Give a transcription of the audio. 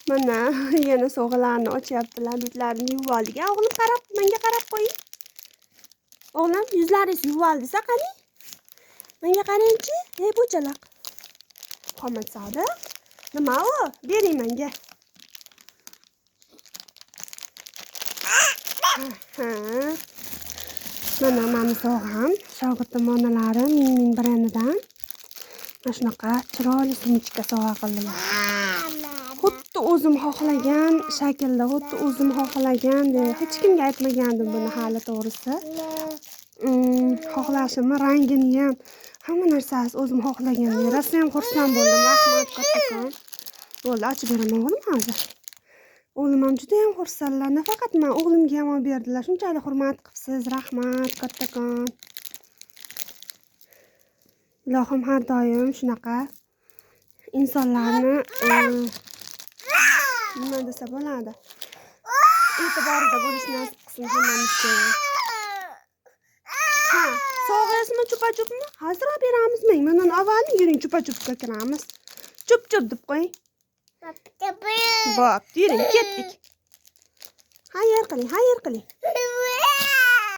Mana yana sovg'alarni ochyaptilar, betlarini yuvib oldik. A, o'g'lim, qarab, menga qarab qo'ying. O'g'lim, yuzlaringizni yuvib oldingiz, qani? Menga qarangchi, ey bo'chalaq. Muhammad Sodiq, nima u? Bering menga. Ha. Mana mani sovg'am, shogirdim onalari Ming Ming brendidan. Mana shunaqa chiroyli sumchka sovg'a qildilar. Xuddi o'zim xohlagan shaklda, xuddi o'zim xohlagandek, hech kimga aytmagandim buni hali to'g'risi. Xohlashimni rangini ham, hamma narsasi o'zim xohlagandek. Rosa ham xursand bo'ldim. Rahmat kattakon. Bo'ldi, ochib beraman o'g'lim hozir. O'g'lim ham juda ham xursandlar. Nafaqat men, o'g'limga ham olib berdilar. Shunchalik hurmat qilibsiz. Rahmat kattakon. Ilohim har doim shunaqa insonlarni nima desa bo'ladi, e'tiborida bo'lish nasib qilsin hammamizga. Ha, sog'ayasizmi chupa-chupmi? Hozir olib beramiz. Bundan avval yuring chupa-chupga kiramiz. Chup-chup deb qo'ying. Bo'pti, yuring, ketdik. Xayr qiling, xayr qiling.